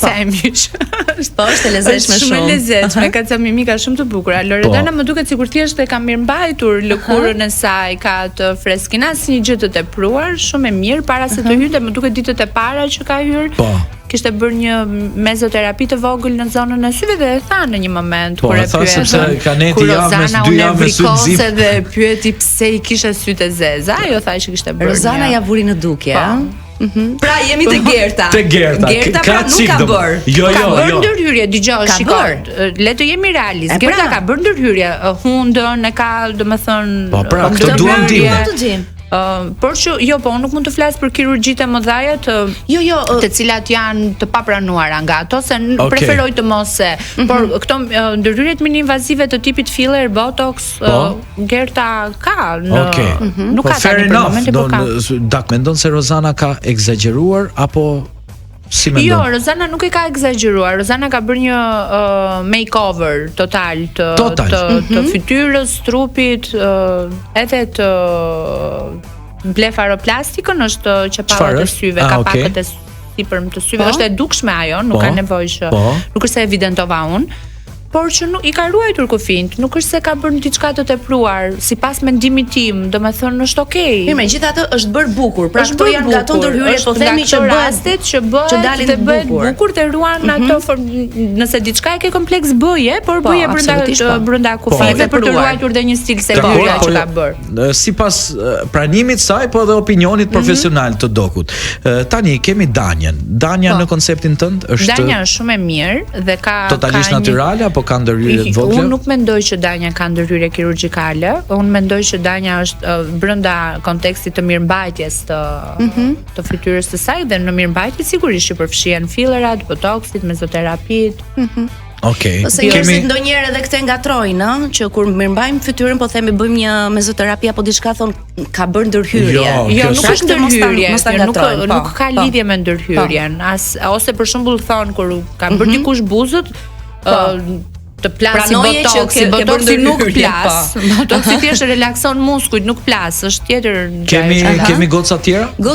Sa e mish. Po, është e lezetshme shumë. Shumë e lezetshme, ka ca mimika shumë të bukura. Loredana po. më duket sikur thjesht e ka mirëmbajtur lëkurën e saj, ka të freskin asnjë gjë të tepruar, shumë e mirë para se të hynte, më duket ditët e para që ka hyrë. Po. Kishte bërë një mezoterapi të vogël në zonën e syve dhe e tha në një moment po, kur e pyetën. sepse ka neti javë mes dy javë me sy të zi. Dhe pyeti pse i kishe sytë e zeza, ajo tha që kishte bërë. Rozana një... ja vuri në dukje, Po. ëh. Mhm. Pra jemi te Gerta. Te Gerta. Gerta pra nuk ka bërë. Jo, ka jo, bërë jo. ndërhyrje, dëgjoj, Ka shiko. bërë. Le të jemi realist. E pra. Gerta ka bërë ndërhyrje, hundën e ka, domethënë, Po pra, ë, këtë duam ndërhyrje. dim. Do të gjejmë. Ë, por që jo, po unë nuk mund të flas për kirurgjitë e mëdha të Jo, jo, ë, të cilat janë të papranuara nga ato se n- Okej. preferoj të mos e. Por këto ë, ndërhyrjet mini-invazive të tipit filler, botox, Po. ë, Gerta ka në Okej. nuk Po, ka fair tani për enough, momentin, po do ka. në- dak mendon se Rozana ka ekzagjeruar apo si mendon? Jo, Rozana nuk e ka ekzagjeruar. Rozana ka bërë një uh, makeover total të Total. të, të fytyrës, trupit, uh, edhe të blefaroplastikën është Çfarë qepallat e është? syve, Ah, kapakët okay. e sipërm të syve. Po. Është e dukshme ajo, nuk Po. ka nevojë që Po. nuk është se evidentova unë por që nuk i ka ruajtur kufint, nuk është se ka bërë diçka të tepruar, sipas mendimit tim, domethënë është okay. Mirë, megjithatë është bërë bukur. Pra Është këto bërë janë nga ato bukur, ndërhyrje, është po nga themi këto që bëhet rastet që bëhet që dalin dhe bëhet bukur. bukur dhe ruan ato form, nëse diçka e ke kompleks bëje, por Po, bëje brenda absolutisht, po. brenda kufijve për të Tepruar. ruajtur dhe një stil se Dakor, hyrja po, që ka bërë. e, Sipas e, pranimit saj, po edhe opinionit Mhm. profesional të dokut. E, Tani kemi Danjën. Danja Po. në konceptin tënd është Danja është shumë e mirë dhe ka totalisht ka një- natyrale apo ka ndërhyrje të vogla? Unë nuk mendoj që Danja ka ndërhyrje kirurgjikale. Unë mendoj që Danja është uh, brenda kontekstit të mirëmbajtjes të Mhm. të fytyrës së saj dhe në mirëmbajtje sigurisht që përfshihen fillerat, botoxit, mezoterapit. Okej. Ose njerëzit ndonjëherë edhe këtë ngatrojnë, ëh, që kur mirëmbajmë fytyrën, po themi bëjmë një mezoterapi apo diçka thon ka bërë ndërhyrje. Jo, Jo, kjo nuk s'është. është Pra, Mos ta- ndërhyrje, mos ta jo, nuk ngatrojnë, po, nuk ka po. lidhje me ndërhyrjen. As ose për shembull thon kur ka bërë dikush buzët, ë, të plasi Mhm. Pranoje që botoksi, ke- ke bërë botoksi nuk ndërhyrje, plas. po. Botoksi thjesht relakson muskujt, nuk plas, është tjetër gjë Kemi që- kemi goca tjera? Goca